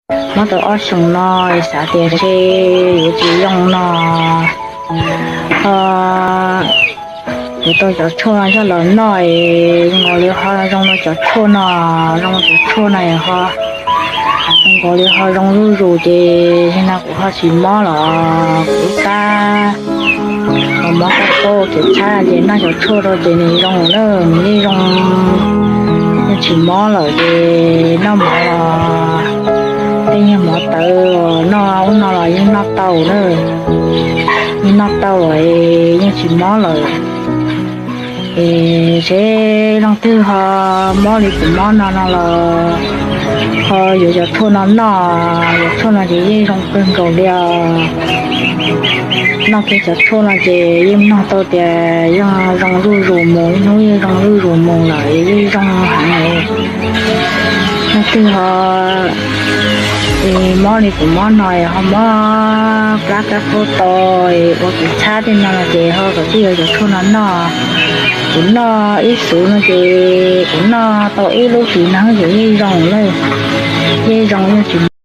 Mob tau ob xyoos no, xav tias ntshe yuav tsis zoo no, ho yuav tau cov tshuaj no coj los noj, nkaus li ho zoo cov tshuaj no, zoo cov tshuaj no ho, nkaus li ho zoo zuj zus ces no kuv ho tsis mob los kuv tab, ho mob qab qab kev tshab ces noj cov tshuaj rau ces nws zoo lawm, nws yeej zoo, yeej tsis mob lawm ces noj mov los tej niag mov tawv noj ub no los yeej noj tau na, yeej noj tau, yeej tsis mob lawm. Es seb leej twg ho mob li kuv mob no no los ho yuav cov tshuaj no noj, cov tshuaj no ces yeej zoo kawg nkaus li os. Noj kiag cov tshuaj no ces yeej mloog tau tias yeej zoo zuj zus mus, ib hnub yeej zoo zuj zus mus lawm, yeej zoo heev. Leej twg ho mob li kuv mob no, ho mob plab kab qab to, ua kev tshab tej no no ces ho kom tij yuav cov tshuaj no noj. Kuv noj ib xuv no ces kuv noj tau ib lub tsis neeg ces yeej zoo lawm, yeej zoo yeej tsis